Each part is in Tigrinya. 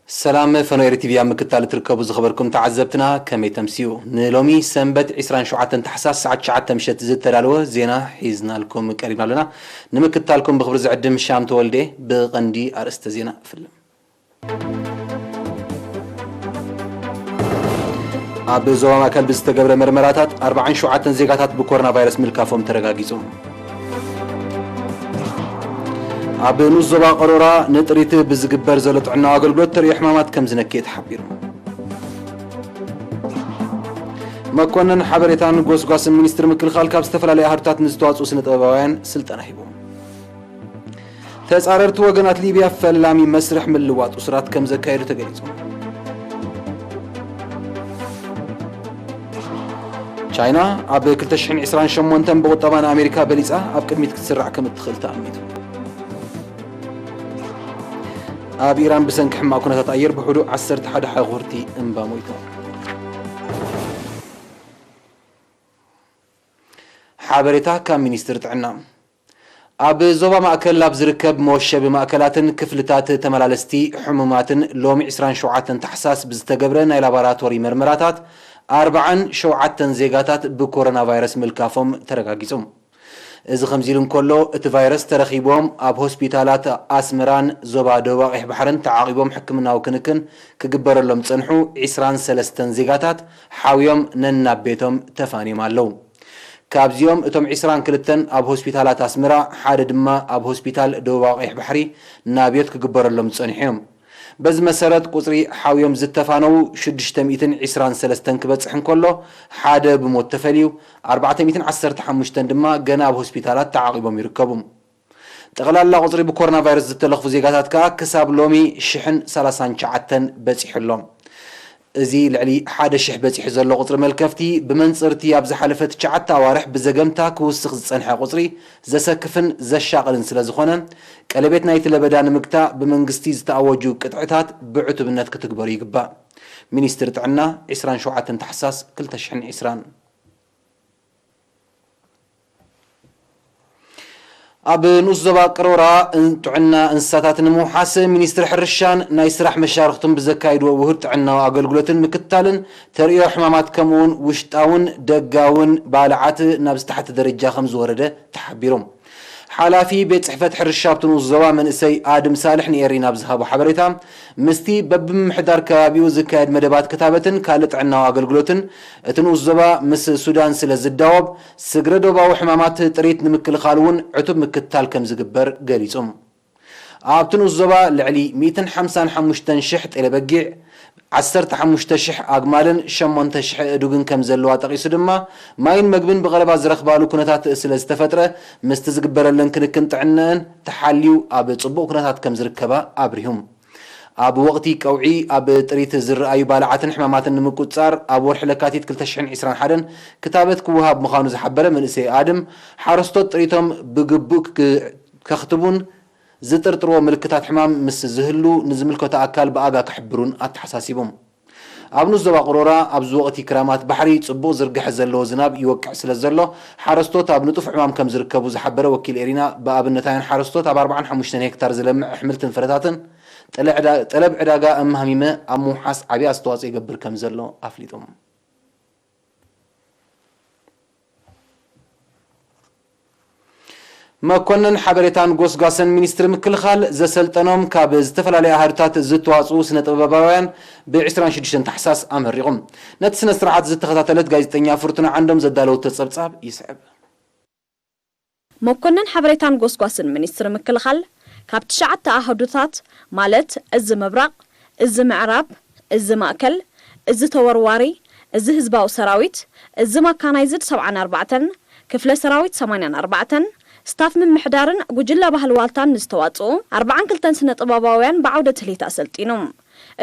ሰላም፣ ፈኖ ኤሪ ቲቪ ኣብ ምክታል እትርከቡ ዝኸበርኩም ተዓዘብትና፣ ከመይ ተምስዩ? ንሎሚ ሰንበት ዕስራን ሸውዓተን ታሕሳስ ሰዓት ትሽዓተ ምሸት ዝተዳለወ ዜና ሒዝናልኩም ቀሪብና ኣለና። ንምክታልኩም ብኽብሪ ዝዕድም ሻም ተወልደ። ብቐንዲ ኣርእስተ ዜና እፍልም። ኣብ ዞባ ማእከል ብዝተገብረ መርመራታት ኣርባዓን ሸውዓተን ዜጋታት ብኮሮና ቫይረስ ምልካፎም ተረጋጊጹ። ኣብ ንኡስ ዞባ ቀሮራ ንጥሪት ብዝግበር ዘሎ ጥዕናዊ ኣገልግሎት ተርእዮ ሕማማት ከም ዝነክየ ተሓቢሩ። መኮነን ሓበሬታን ጎስጓስን ሚኒስትሪ ምክልኻል ካብ ዝተፈላለዩ ኣሃዱታት ንዝተዋፅኡ ስነ ጥበባውያን ስልጠና ሂቡ። ተጻረርቲ ወገናት ሊብያ ፈላሚ መስርሕ ምልዋጥ እሱራት ከም ዘካየዱ ተገሊጹ። ቻይና ኣብ ክልተ ሽሕን ዕስራን ሸሞንተን ብቑጠባ ንኣሜሪካ በሊጻ ኣብ ቅድሚት ክትስራዕ ከም እትኽእል ተኣሚቱ። ኣብ ኢራን ብሰንኪ ሕማቕ ኩነታት ኣየር ብሕዱ ዓሰርተ ሓደ ሓኹርቲ እምባ ሞይቶም። ሓበሬታ ካብ ሚኒስትሪ ጥዕና። ኣብ ዞባ ማእከል ኣብ ዝርከብ መወሸቢ ማእከላትን ክፍልታት ተመላለስቲ ሕሙማትን ሎሚ ዕስራን ሸውዓተን ታሕሳስ ብዝተገብረ ናይ ላቦራቶሪ መርመራታት ኣርባዓን ሸውዓተን ዜጋታት ብኮሮና ቫይረስ ምልካፎም ተረጋጊጹ። እዚ ከምዚ ኢሉ እንከሎ፣ እቲ ቫይረስ ተረኺቦም ኣብ ሆስፒታላት ኣስመራን ዞባ ደቡብ ቀይሕ ባሕርን ተዓቒቦም ሕክምናዊ ክንክን ክግበረሎም ዝጸንሑ ዕስራን ሰለስተን ዜጋታት ሓውዮም ነናብ ቤቶም ተፋንዮም ኣለዉ። ካብዚኦም እቶም ዕስራን ክልተን ኣብ ሆስፒታላት ኣስመራ፣ ሓደ ድማ ኣብ ሆስፒታል ደቡባዊ ቀይሕ ባሕሪ ናብዮት ክግበረሎም ዝጸንሑ እዮም። በዚ መሰረት ቁጽሪ ሓውዮም ዝተፋነዉ ሽዱሽተ ሚእትን ዕስራን ሰለስተን ክበጽሕ እንከሎ፣ ሓደ ብሞት ተፈልዩ፣ ኣርባዕተ ሚእትን ዓሰርተ ሓሙሽተን ድማ ገና ኣብ ሆስፒታላት ተዓቒቦም ይርከቡ። ጠቕላላ ቁጽሪ ብኮሮና ቫይረስ ዝተለኽፉ ዜጋታት ከኣ ክሳብ ሎሚ ሽሕን ሰላሳን ትሽዓተን በጺሑ ኣሎ። እዚ ልዕሊ ሓደ ሽሕ በጺሑ ዘሎ ቁጽሪ መልከፍቲ፣ ብመንጽርቲ ኣብ ዝሓለፈ ትሽዓተ ኣዋርሕ ብዘገምታ ክውስኽ ዝጸንሐ ቁጽሪ ዘሰክፍን ዘሻቕልን ስለ ዝኾነ፣ ቀለቤት ናይቲ ለበዳ ንምግታእ ብመንግስቲ ዝተኣወጁ ቅጥዕታት ብዕቱብነት ክትግበሩ ይግባእ። ሚኒስትሪ ጥዕና፣ ዕስራን ሸውዓተን ታሕሳስ ክልተ ሽሕን ዕስራን። ኣብ ንኡስ ዞባ ቅሮራ ጥዕና እንስሳታት ንምውሓስ፣ ሚኒስትሪ ሕርሻን ናይ ስራሕ መሻርኽቱን ብዘካይድዎ ውሁድ ጥዕናዊ ኣገልግሎትን ምክትታልን ተርእዮ ሕማማት፣ ከምኡውን ውሽጣውን ደጋውን ባልዓት ናብ ዝተሓተ ደረጃ ከም ዝወረደ ተሓቢሩ። ሓላፊ ቤት ጽሕፈት ሕርሻ ኣብቲ ንኡስ ዞባ መንእሰይ ኣድም ሳልሕ ንኤሪና ኣብ ዝሃቦ ሓበሬታ፣ ምስቲ በብምምሕዳር ከባቢኡ ዝካየድ መደባት ክታበትን ካልእ ጥዕናዊ ኣገልግሎትን፣ እቲ ንኡስ ዞባ ምስ ሱዳን ስለ ዝዳወብ፣ ስግረ ዶባዊ ሕማማት ጥሪት ንምክልኻል እውን ዕቱብ ምክትታል ከም ዝግበር ገሊጹ። ኣብቲ ንኡስ ዞባ ልዕሊ ሚእትን ሓምሳን ሓሙሽተን ሽሕ ጤለ በጊዕ፣ ዓሰርተ ሓሙሽተ ሽሕ ኣግማልን ሸሞንተ ሽሕ ኣእዱግን ከም ዘለዋ ጠቒሱ ድማ፣ ማይን መግብን ብቐረባ ዝረኽባሉ ኩነታት ስለ ዝተፈጥረ፣ ምስቲ ዝግበረለን ክንክን ጥዕነአን ተሓልዩ ኣብ ጽቡቕ ኩነታት ከም ዝርከባ ኣብሪሁ። ኣብ ወቕቲ ቀውዒ ኣብ ጥሪት ዝረኣዩ ባልዓትን ሕማማትን ንምቁጽጻር፣ ኣብ ወርሒ ለካቲት ክልተ ሽሕን ዕስራን ሓደን ክታበት ክወሃብ ምዃኑ ዝሓበረ መንእሰይ ኣድም፣ ሓረስቶት ጥሪቶም ብግቡእ ክ-፣ ከኽትቡን ዝጥርጥርዎ ምልክታት ሕማም ምስ ዝህሉ ንዝምልከቶ ኣካል ብኣጋ ክሕብሩን ኣተሓሳሲቡ። ኣብ ንኡስ ዞባ ቅሮራ ኣብዚ ወቕቲ ክራማት ባሕሪ ጽቡቕ ዝርግሐ ዘለዎ ዝናብ ይወቅዕ ስለ ዘሎ፣ ሓረስቶት ኣብ ንጡፍ ዕማም ከም ዝርከቡ ዝሓበረ ወኪል ኤሪና፣ ብኣብነታውያን ሓረስቶት ኣብ ኣርባዓን ሓሙሽተን ሄክታር ዝለምዕ ኣሕምልትን ፍረታትን ጠለ-፣ ጠለብ ዕዳጋ እማህሚመ ኣብ ምውሓስ ዓብዪ ኣስተዋጽኦ ይገብር ከም ዘሎ ኣፍሊጡ። መኮነን ሓበሬታን ጎስጓስን ሚኒስትሪ ምክልኻል ዘሰልጠኖም ካብ ዝተፈላለዩ ኣሃዱታት ዝተዋፅኡ ስነ ጥበባውያን ብ ዕስራን ሽዱሽተን ታሕሳስ ኣመሪቑ። ነቲ ስነ ስርዓት ዝተኸታተለት ጋዜጠኛ ፍርቱና ዓንዶም ዘዳለወቶ ጸብጻብ ይስዕብ። መኮነን ሓበሬታን ጎስጓስን ሚኒስትሪ ምክልኻል ካብ ትሽዓተ ኣሃዱታት ማለት እዚ ምብራቕ፣ እዚ ምዕራብ፣ እዚ ማእከል፣ እዚ ተወርዋሪ፣ እዚ ህዝባዊ ሰራዊት፣ እዚ ማካናይዝድ ሰብዓን ኣርባዕተን፣ ክፍለ ሰራዊት ሰማንያን ኣርባዕተን፣ ስታፍ ምምሕዳርን ጉጅለ ባህሊ ዋልታን ንዝተዋጽኡ ኣርባዓን ክልተን ስነ ጥበባውያን ብዓውደ ትልሂት ኣሰልጢኑ።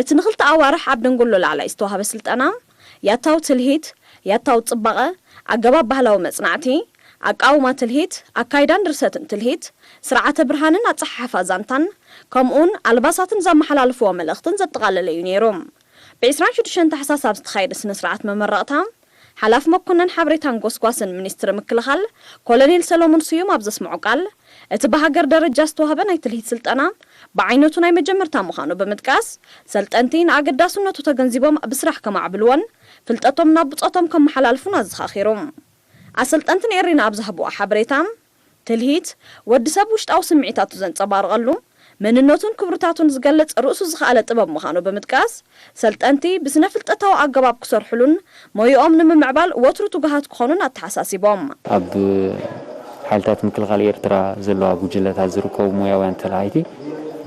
እቲ ንኽልተ ኣዋርሕ ኣብ ደንጎሎ ላዕላይ ዝተዋህበ ስልጠና፣ ያታው ትልሂት፣ ያታው ጽባቐ፣ ኣገባብ ባህላዊ መጽናዕቲ፣ ኣቃውማ ትልሂት፣ ኣካይዳን ድርሰትን ትልሂት፣ ስርዓተ ብርሃንን ኣጸሓሕፋ ዛንታን፣ ከምኡውን ኣልባሳትን ዘመሓላልፍዎ መልእኽትን ዘጠቓለለ እዩ ነይሩ። ብ26 ታሕሳስ ኣብ ዝተኻየደ ስነ ስርዓት መመረቕታ፣ ሓላፊ መኮነን ሓበሬታን ጎስጓስን ሚኒስትሪ ምክልኻል ኮሎኔል ሰሎሞን ስዩም ኣብ ዘስምዖ ቃል፣ እቲ ብሃገር ደረጃ ዝተዋህበ ናይ ትልሂት ስልጠና ብዓይነቱ ናይ መጀመርታ ምዃኑ ብምጥቃስ፣ ሰልጠንቲ ንኣገዳስነቱ ተገንዚቦም ብስራሕ ከማዕብልዎን ፍልጠቶም ናብ ብጾቶም ከመሓላልፉን ኣዘኻኺሩ። ኣሰልጠንትን ኤሪና ኣብ ዝሃብዎ ሓበሬታ፣ ትልሂት፣ ወዲ ሰብ ውሽጣዊ ስምዒታቱ ዘንጸባርቐሉ፣ መንነቱን ክብርታቱን ዝገልጽ ርእሱ ዝኸኣለ ጥበብ ምዃኑ ብምጥቃስ፣ ሰልጠንቲ ብስነ ፍልጠታዊ ኣገባብ ክሰርሕሉን ሞይኦም ንምምዕባል ወትሩ ትጉሃት ክኾኑን ኣተሓሳሲቦም። ኣብ ሓይልታት ምክልኻል ኤርትራ ዘለዋ ጉጅለታት ዝርከቡ ሞያውያን ተላሃይቲ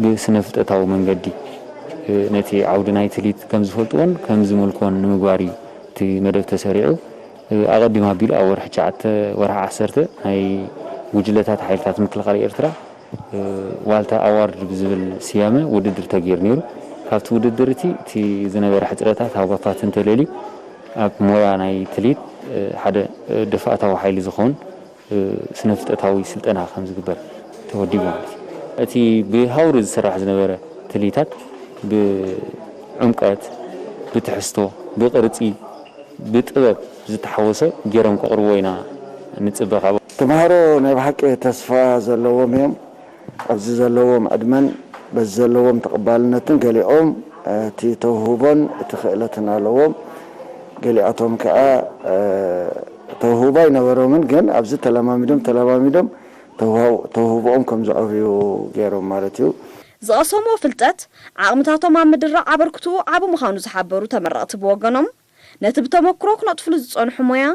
ብስነ ፍልጠታዊ መንገዲ ነቲ ዓውዲ ናይ ትልሂት ከም ዝፈልጥዎን ከም ዝምልኮን ንምግባር እዩ እቲ መደብ ተሰሪዑ። ኣቐዲሙ ኣቢሉ ኣብ ወርሒ ትሽዓተ፣ ወርሒ ዓሰርተ ናይ ጉጅለታት ሓይልታት ምክልኻል ኤርትራ ዋልታ ኣዋርድ ብዝብል ስያመ ውድድር ተገይሩ ነይሩ። ካብቲ ውድድር እቲ፣ እቲ ዝነበረ ሕጽረታት ሃጓፋት እንተለልዩ፣ ኣብ ሞያ ናይ ትልሂት ሓደ ደፋእታዊ ሓይሊ ዝኸውን ስነ ፍልጠታዊ ስልጠና ከም ዝግበር ተወዲቡ ማለት እዩ። እቲ ብሃውሪ ዝስራሕ ዝነበረ ትልሂታት ብዕምቀት፣ ብትሕዝቶ፣ ብቕርጺ፣ ብጥበብ ዝተሓወሰ ገይሮም ከቕርብዎ ኢና ንጽበ ካብኦም። ተምሃሮ ናይ ብሓቂ ተስፋ ዘለዎም እዮም። ኣብዚ ዘለዎም ዕድመን በዚ ዘለዎም ተቐባልነትን ገሊኦም እቲ ተውህቦን እቲ ክእለትን ኣለዎም። ገሊኣቶም ከኣ ተውህቦ ኣይነበሮምን፣ ግን ኣብዚ ተለማሚዶም ተለማሚዶም ተውሃው-፣ ተውህቦኦም ከም ዘዕብዩ ገይሮም ማለት እዩ። ዝቐሰምዎ ፍልጠት፣ ዓቕምታቶም ኣብ ምድራቕ ኣበርክትኡ ዓቢ ምዃኑ ዝሓበሩ ተመረቕቲ ብወገኖም፣ ነቲ ብተመክሮ ክነጥፍሉ ዝጸንሑ ሞያ፣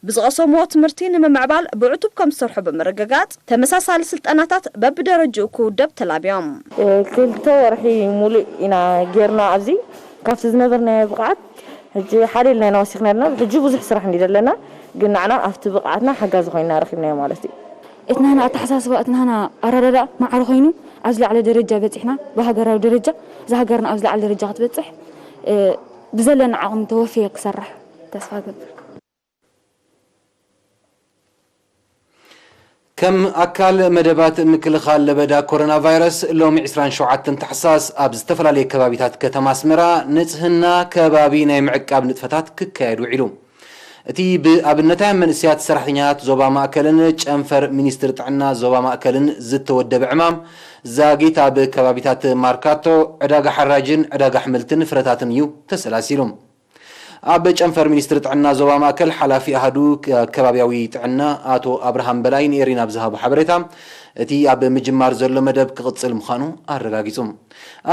ብዝቐሰምዎ ትምህርቲ ንምምዕባል ብዕቱብ ከም ዝሰርሑ ብምርግጋጽ፣ ተመሳሳሊ ስልጠናታት በብደረጅኡ ክውደብ ተላብዮም። እ፣ ክልተ ወርሒ ሙሉእ ኢና ጌርና ኣብዚ። ካብቲ ዝነበርናዮ ብቕዓት፣ ሕጂ ሓደ ኢልና ኢና ወሲኽና ነርና። ሕጂ ብዙሕ ስራሕ እንዲ ዘለና፣ ግን ንዓና ኣብቲ ብቕዓትና ሓጋዚ ኮይንና ረኺብናዮ ማለት እዩ። እቲ ናህና ኣተሓሳስባ፣ እቲ ናህና ኣረዳድኣ ማዕረ ኮይኑ፣ ኣብ ዝለዓለ ደረጃ በጺሕና፣ ብሃገራዊ ደረጃ፣ እዛ ሃገርና ኣብ ዝለዓለ ደረጃ ክትበጽሕ፣ እ፣ ብዘለና ዓቕሚ ተወፍየ ክሰርሕ ተስፋ እገብር። ከም ኣካል መደባት ምክልኻል ለበዳ ኮሮና ቫይረስ፣ ሎሚ ዕስራን ሸውዓተን ታሕሳስ ኣብ ዝተፈላለየ ከባቢታት ከተማ ኣስመራ ንጽህና ከባቢ ናይ ምዕቃብ ንጥፈታት ክካየድ ውዒሉ። እቲ ብኣብነታውያን መንእሰያት ሰራሕተኛታት ዞባ ማእከልን ጨንፈር ሚኒስትሪ ጥዕና ዞባ ማእከልን ዝተወደበ ዕማም ዛጊት ኣብ ከባቢታት ማርካቶ፣ ዕዳጋ ሓራጅን ዕዳጋ ኣሕምልትን ፍረታትን እዩ ተሰላሲሉ። ኣብ ጨንፈር ሚኒስትሪ ጥዕና ዞባ ማእከል ሓላፊ ኣሃዱ ከባብያዊ ጥዕና ኣቶ ኣብርሃም በላይ ንኤሪና ኣብ ዝሃቦ ሓበሬታ፣ እቲ ኣብ ምጅማር ዘሎ መደብ ክቕጽል ምዃኑ ኣረጋጊጹ።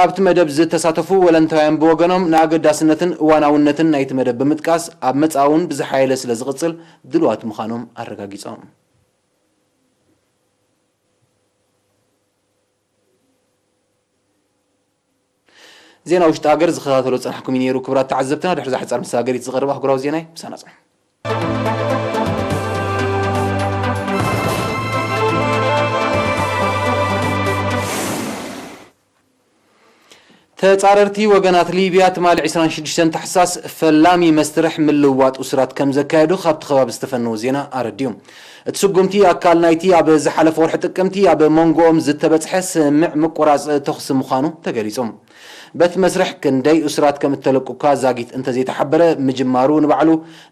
ኣብቲ መደብ ዝተሳተፉ ወለንታውያን ብወገኖም ንኣገዳስነትን እዋናውነትን ናይቲ መደብ ብምጥቃስ፣ ኣብ መጻኢ እውን ብዝሓየለ ስለ ዝቕጽል ድሉዋት ምዃኖም ኣረጋጊጾም። ዜና ውሽጢ ሃገር ዝኸታተሎ ጸናሕኩም እዩ ነይሩ። ክቡራት ተዓዘብትና፣ ድሕሪ እዛ ሓጻር መሰጋገሪት ዝቐርብ ኣህጉራዊ ዜና እዩ። ምሳና ጽንሑ። ተጻረርቲ ወገናት ሊብያ ትማሊ ዕስራን ሽዱሽተን ታሕሳስ ፈላሚ መስርሕ ምልውዋጥ እሱራት ከም ዘካየዱ ካብቲ ከባቢ ዝተፈነወ ዜና ኣረዲኡ። እቲ ስጉምቲ ኣካል ናይቲ ኣብ ዝሓለፈ ወርሒ ጥቅምቲ ኣብ መንጎኦም ዝተበጽሐ ስምዕ ምቁራጽ ተኹሲ ምዃኑ ተገሊጹ። በቲ መስርሕ ክንደይ እሱራት ከም እተለቁ እኳ ዛጊት እንተዘይተሓበረ፣ ምጅማሩ ንባዕሉ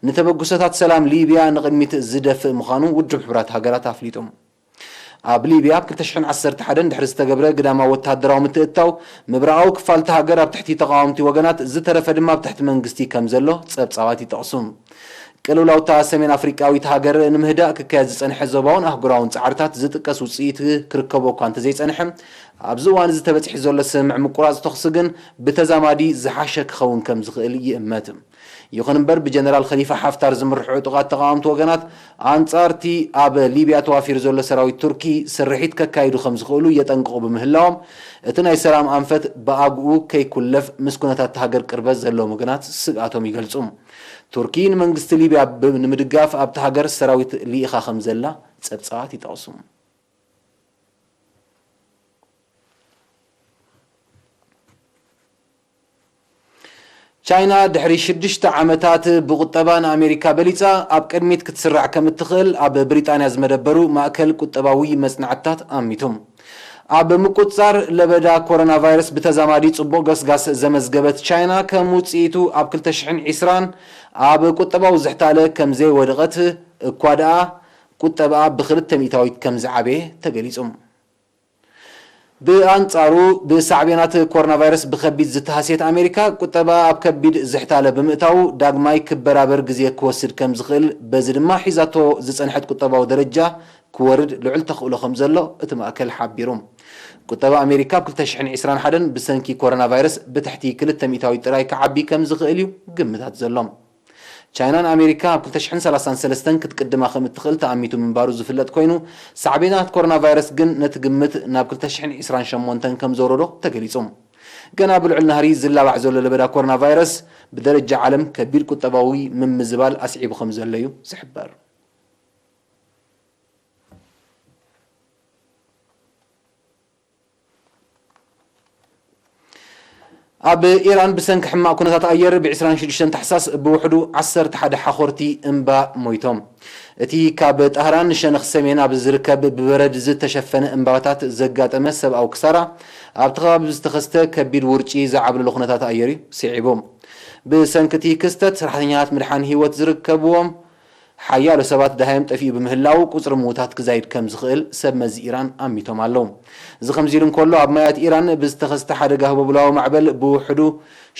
ንተበግሶታት ሰላም ሊብያ ንቕድሚት ዝደፍእ ምዃኑ ውድብ ሕቡራት ሃገራት ኣፍሊጡ። ኣብ ሊብያ ኣብ ክልተ ሽሕን ዓሰርተ ሓደን ድሕሪ ዝተገብረ ግዳማዊ ወተሃደራዊ ምትእትታው፣ ምብራቓዊ ክፋል እታ ሃገር ኣብ ትሕቲ ተቓወምቲ ወገናት፣ ዝተረፈ ድማ ኣብ ትሕቲ መንግስቲ ከም ዘሎ ጸብጻባት ይጠቕሱ። ቅልውላው እታ ሰሜን ኣፍሪቃዊት ሃገር ንምህዳእ ክካየድ ዝጸንሐ ዞባውን ኣህጉራውን ጻዕርታት ዝጥቀስ ውጽኢት ክርከቦ እኳ እንተዘይጸንሐ፣ ኣብዚ እዋን እዚ ተበጺሑ ዘሎ ስምምዕ ምቁራጽ ተኹሲ ግን ብተዛማዲ ዝሓሸ ክኸውን ከም ዝኽእል ይእመት። ይኹን እምበር፣ ብጀነራል ኸሊፋ ሓፍታር ዝምርሑ ዕጡቓት ተቓወምቲ ወገናት፣ ኣንጻር እቲ ኣብ ሊብያ ተዋፊሩ ዘሎ ሰራዊት ቱርኪ ስርሒት ከካይዱ ከም ዝኽእሉ የጠንቅቑ ብምህላዎም፣ እቲ ናይ ሰላም ኣንፈት ብኣግኡ ከይኩለፍ ምስ ኩነታት እታ ሃገር ቅርበት ዘለዎም ወገናት ስግኣቶም ይገልጹ። ቱርኪ ንመንግስቲ ሊብያ ብ-፣ ንምድጋፍ ኣብታ ሃገር ሰራዊት ልኢኻ ከም ዘላ ጸብጻባት ይጠቕሱ። ቻይና ድሕሪ ሽዱሽተ ዓመታት ብቁጠባ ንኣሜሪካ በሊጻ ኣብ ቅድሚት ክትስራዕ ከም እትኽእል ኣብ ብሪጣንያ ዝመደበሩ ማእከል ቁጠባዊ መጽናዕትታት ኣሚቱ። ኣብ ምቁጽጻር ለበዳ ኮሮና ቫይረስ ብተዛማዲ ጽቡቕ ገስጋስ ዘመዝገበት ቻይና፣ ከም ውጽኢቱ ኣብ ክልተ ሽሕን ዕስራን ኣብ ቁጠባዊ ዝሕታለ ከም ዘይወደቐት እኳ ደኣ፣ ቁጠባኣ ብክልተ ሚእታዊት ከም ዝዓበየ ተገሊጹ። ብኣንጻሩ፣ ብሳዕቤናት ኮሮና ቫይረስ ብኸቢድ ዝተሃስየት ኣሜሪካ፣ ቁጠባኣ ኣብ ከቢድ ዝሕታለ ብምእታዉ፣ ዳግማይ ክበራበር ግዜ ክወስድ ከም ዝኽእል፣ በዚ ድማ ሒዛቶ ዝጸንሐት ቁጠባዊ ደረጃ ክወርድ ልዑል ተኽእሎ ከም ዘሎ እቲ ማእከል ሓቢሩ። ቁጠባ ኣሜሪካ ኣብ ክልተ ሽሕን ዕስራን ሓደን ብሰንኪ ኮሮና ቫይረስ ብትሕቲ ክልተ ሚእታዊት ጥራይ ክዓቢ ከም ዝኽእል እዩ ግምታት ዘሎ። ቻይና ንኣሜሪካ ኣብ ክልተ ሽሕን ሰላሳን ሰለስተን ክትቅድማ ከም እትኽእል ተኣሚቱ ምንባሩ ዝፍለጥ ኮይኑ፣ ሳዕቤናት ኮሮና ቫይረስ ግን ነቲ ግምት ናብ ክልተ ሽሕን ዕስራን ሸሞንተን ከም ዘውረዶ ተገሊጹ። ገና ብልዑል ናህሪ ዝላባዕ ዘሎ ለበዳ ኮሮና ቫይረስ፣ ብደረጃ ዓለም ከቢድ ቁጠባዊ ምምዝባል ኣስዒቡ ከም ዘሎ እዩ ዝሕበር። ኣብ ኢራን ብሰንኪ ሕማቕ ኩነታት ኣየር ብ ዕስራን ሽዱሽተን ታሕሳስ ብውሕዱ ዓሰርተ ሓደ ሓኾርቲ እምባ ሞይቶም። እቲ ካብ ጣህራን ንሸነኽ ሰሜን ኣብ ዝርከብ ብበረድ ዝተሸፈነ እምባታት ዘጋጠመ ሰብኣዊ ክሳራ፣ ኣብቲ ከባቢ ብዝተኸስተ ከቢድ ውርጪ ዝዓብለሎ ኩነታት ኣየር እዩ ስዒቡ። ብሰንኪ እቲ ክስተት፣ ሰራሕተኛታት ምድሓን ህይወት ዝርከብዎም ሓያሎ ሰባት ደሃዮም ጠፊኡ ብምህላው፣ ቁጽሪ ምዉታት ክዛይድ ከም ዝኽእል ሰብ መዚ ኢራን ኣሚቶም ኣለዉ። እዚ ከምዚ ኢሉ እንከሎ፣ ኣብ ማያት ኢራን ብዝተኸስተ ሓደጋ ህቦብላዊ ማዕበል ብውሕዱ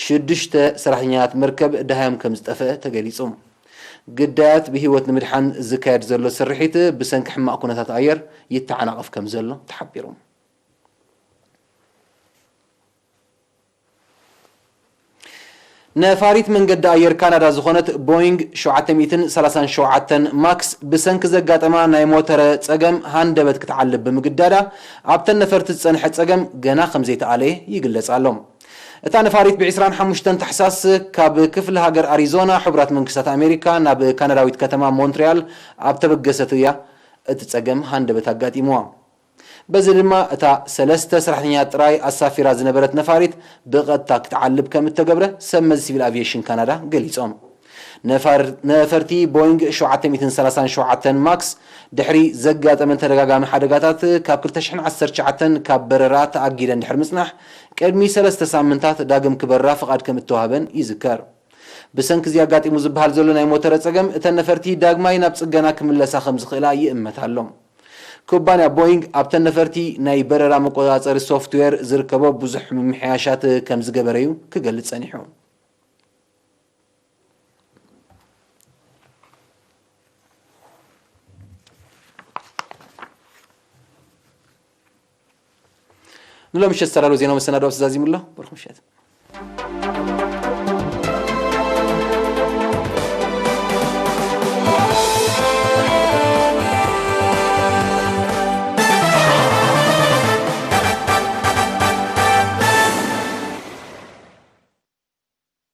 ሽዱሽተ ሰራሕተኛታት መርከብ ደሃዮም ከም ዝጠፍአ ተገሊጹ። ግዳያት ብህይወት ንምድሓን ዝካየድ ዘሎ ስርሒት ብሰንኪ ሕማቕ ኩነታት ኣየር ይተዓናቐፍ ከም ዘሎ ተሓቢሩ። ነፋሪት መንገዲ ኣየር ካናዳ ዝኾነት ቦይንግ ሸውዓተ ሚእትን ሰላሳን ሸውዓተን ማክስ ብሰንኪ ዘጋጠማ ናይ ሞተረ ጸገም ሃንደበት ክትዓልብ ብምግዳዳ፣ ኣብተን ነፈርቲ ዝጸንሐ ጸገም ገና ከም ዘይተኣለየ ይግለጽ ኣሎ። እታ ነፋሪት ብ ዕስራን ሓሙሽተን ታሕሳስ ካብ ክፍለ ሃገር ኣሪዞና ሕቡራት መንግስታት ኣሜሪካ ናብ ካናዳዊት ከተማ ሞንትሪያል ኣብ ተበገሰት እያ እቲ ጸገም ሃንደበት ኣጋጢምዋ። በዚ ድማ እታ ሰለስተ ሰራሕተኛታት ጥራይ ኣሳፊራ ዝነበረት ነፋሪት ብቐጥታ ክትዓልብ ከም እተገብረ ሰብ መዚ ሲቪል ኣቪየሽን ካናዳ ገሊጾም። ነፋር-፣ ነፈርቲ ቦይንግ ሸውዓተ ሚእትን ሰላሳን ሸውዓተን ማክስ ድሕሪ ዘጋጠመን ተደጋጋሚ ሓደጋታት ካብ ክልተ ሽሕን ዓሰርተ ትሽዓተን ካብ በረራ ተኣጊደን ድሕሪ ምጽናሕ፣ ቅድሚ ሰለስተ ሳምንታት ዳግም ክበራ ፍቓድ ከም እተዋህበን ይዝከር። ብሰንኪ እዚ ኣጋጢሙ ዝበሃል ዘሎ ናይ ሞተረ ጸገም፣ እተን ነፈርቲ ዳግማይ ናብ ጽገና ክምለሳ ከም ዝኽእላ ይእመት ኣሎ። ኩባንያ ቦይንግ ኣብተን ነፈርቲ ናይ በረራ መቆጻጸሪ ሶፍትዌር ዝርከቦ ብዙሕ ምምሕያሻት ከም ዝገበረ እዩ ክገልጽ ጸኒሑ። ንሎሚ ምሸት ዝተዳለወ ዜናዊ መሰናድኦ ተዛዚሙ ኣሎ። በርኹም ምሸት።